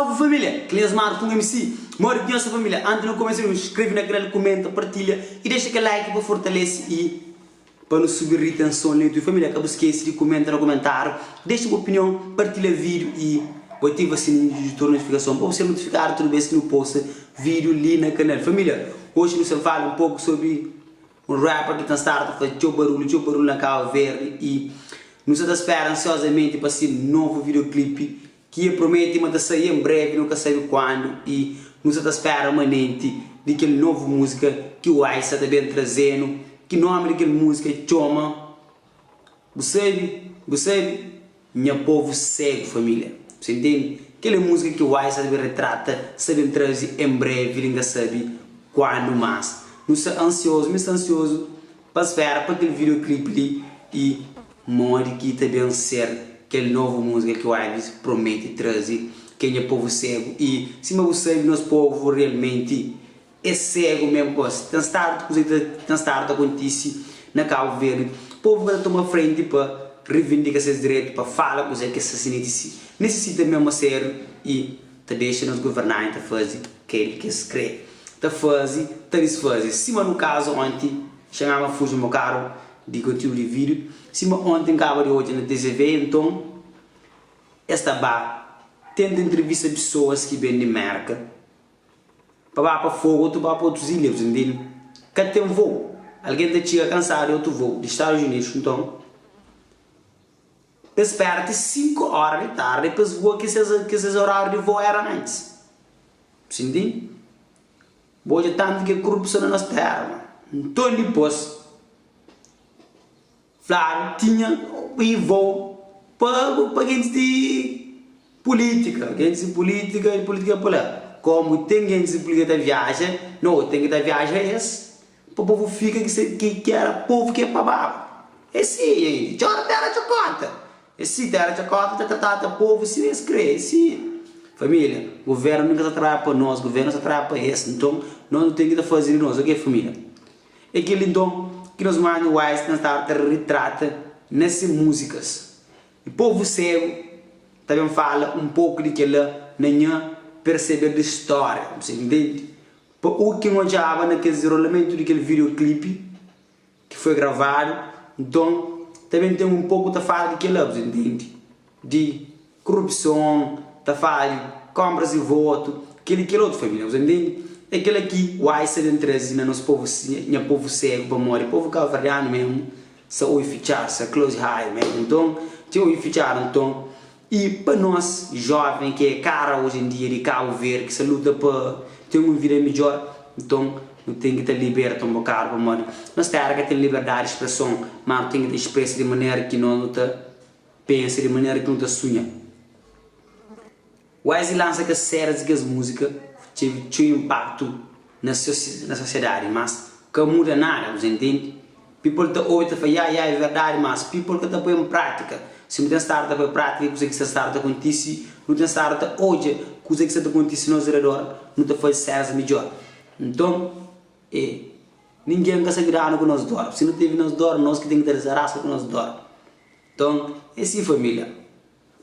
Salve família! Cleans Mar ku MC Modi ki nhos sta família? Antis nu kumesa nu skrebe na kanal, kumenta, partilha i dexa kel like pa fortalese i pa nu subi ritenson na YouTube. Família ka bu skese di kumenta na kumentáriu, dexa bu opinion, partilha vídiu i bu ativa sininhu di tudu notifikason pa bu ser notifikadu tudu bes ki nu posta vídiu li na kanal. Família, oji nu sta fala un poku sobri Un rapper ki ta staba ta faze txeu barulhu, txeu barulhu na Cabo Verde y nu sa ta spera ansiozamenti pa si novu videoclip ki e prometi ma ta sai en brevi, nu ka sabi kuandu y nu sa ta spera manenti di kel novu muzika ki Wise sa ta ben trazenu, ki nomi di kel muzika txoma Bu sabi, bu sabi. Nha povu segu familia. Bu intende? Kel é muzika ki Wise sa ben retrata, sa ben traze en brevi li nka sabi kuandu mas nu sta ansiozu, mi sta ansiozu pa spera pa kel video clip li i modi ki ta ben ser kel novu muzika ki Wise prometi traze ki é nha povu segu i sima bu sabi nos povu realmenti É segu mesmu gosi. Ten stadu kuza ki ten stadu ta kontisi na Kabu Verdi. Povu ka ta toma frenti pa rivindika ses direitu, pa fala kuze ki es ta nisisita mesmu a sériu i ta dexa nos governanti ta faze kel ki es kre. Ta faze, ta disfaze. Sima nu kazu onti, xangama fuji un bokadu di kontiudu di vídiu, sima onti N kaba di odja na TCV, nton es ta ba tenta intrivista pesoas ki ben di Merka. Pa ba pa Fogo otu ba pa otus ilha, bu ntende? Ka ten voo. Algen ta txiga kansadu di otu voo di Stadus Unidus, nton es spera ti 5 óra di tardi pa es voa ki ses ki ses oráriu di voo éra antis. Bu ntende? Bu odja tantu ki é korupson na nos téra, ma. Nton dipôs. Fladu tinha i vou pa pa gentis di pulitika, gentis di pulitika i pulitika pa la. Komu ten gentis di pulitika ta viaja, no ten ki ta viaja es pa povu fika ki se ki ki era povu ki e pa baba. E si nha genti, txora tera txokota. E si tera txokota ta tratadu ta povu sima es kre, e si. Familia, guvernu nunka ta trabadja pa nos, guvernu sa trabadja pa es. Nton, nos nu ten ki ta faze di nos, ok familia. É kel-li nton ki nos manu Wise ta staba ta ritrata na se múzikas. I povu ségu ta ben fala un poku di kel-la na nha perseber di stória. Bu sta intende? Pa u ki N odjaba na kes dirolamentu di kel videoklipi ki foi gravadu, nton ta ben ten un poku ta fala di kel-la, bu sta intende? Di Korupson, ta fala di konpras di votu, kel i kel otu família, bu ta ntende? É kel-la ki Wise sta ben traze na nos povu, nha povu segu, pamodi povu kabuverdianu mesmu sta oi fitxadu, sta close eye mesmu, nton txeu oi fitxadu, nton i pa nos joven ki é kara oji en dia di Kabu Verdi ki sta luta pa ten un vida midjor, nton nu ten ki ta liberta un bokadu pamodi nos tera ka ten liberdadi di spreson, ma nu ten ki ta spresa di manera ki nos nu ta. Pensa di manera ki nu ta sunha. Wesley lansa kes séries di kes múzika tevi txeu inpaktu na na sosiedadi mas ka muda nada, bu ta intende? People ta obi ta fla ya ya é verdadi mas people ka ta poi en prátika. Si nu ten stadu ta poi prátika kuza ki sta stadu ta kontisi, nu ten stadu ta odja kuza ki sta ta kontisi nos redor, nu ta faze séries midjor. Nton e ningen ka sta djuda-nu ku nos dor. Si nu tevi nos dor, nos ki ten ki ta dizaraspa ku nos dor. Nton, é si família.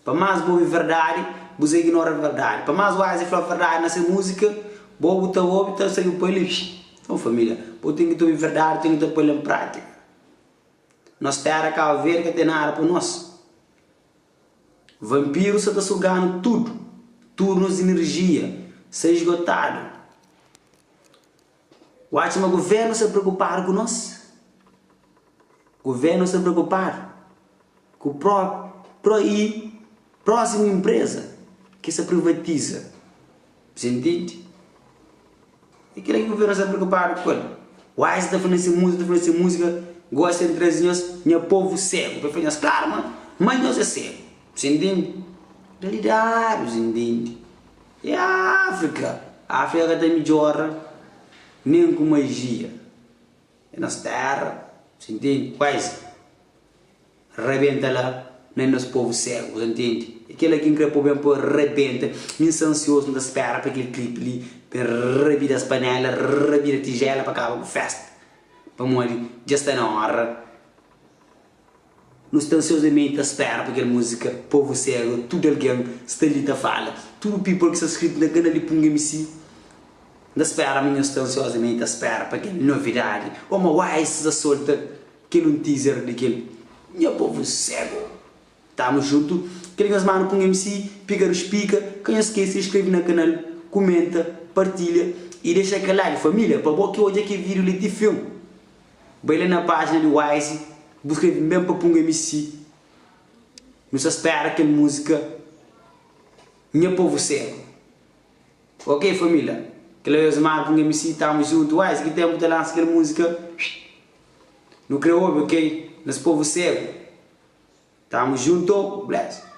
Pa más bu obi verdadi, bu sa ignora verdadi. Pa más Wise fla verdadi na se múzika, bo bu ta obi ta sai bu poi li. Nton família, bo ten ki ta obi verdadi, ten ki ta poi-l en prátika. Nos téra Kabu Verdi ka ten nada pa nos. Vanpiru sa ta suga-nu tudu, tudu nos inerjia sa esgotadu. Bu atxa ma govérnu sta preokupadu ku nos? Govérnu sta preokupadu ku pró i prósimu inpreza ki sta privatiza. Bu intende? É kel-la ki govérnu sta preokupadu ku el. Wise ta fornese múzika, ta fornese múzika, gosi el traze nhos nha povu ségu pa el fla nhos klaru ma ma nhos é ségu. Bu intende? Realidadi, bu intende? É Áfrika! Áfrika ka ta midjora nen ku majia. É nos téra, bu ntende? Kuazi rabenta la na nos povu ségu, bu ntende? É kel-la ki N kre pô ben pô rabenta. Mi N sta ansiozu, N ta spera pa kel klipi li ben rabida es panéla, rabida tijéla pa kaba ku fésta. Pamodi dja sta na óra. Nu sta ansiozamenti ta spera pa kel múzika Povu Segu Tudu algen sta li ta fala Tudu people ki sta skritu na kanal di Pungo MC N ta spera ma nhos sta ansiozamenti ta spera pa kel novidadi Ô ma Wise sta solta kel un teaser di kel Nha Povu Segu Tamo juntu Kel nhos manu Pungo MC Pika Ruspika Ka nhos skese di skrebe na kanal Kumenta, partilha y dexa kel like Família pa bo ki odja kel vídiu li ti fin. Bai la na pájina di Wise bu skrebe N ben pa Punga MC. Nu sta spera kel múzika Nha Povu Segu. Ok família, kel la é Osmar Punga MC, tamo juntu. Wise, ki ténpu ta lansa kel múzika? Nu kre obi, ok? Nos povu segu. Tamo junto, bless.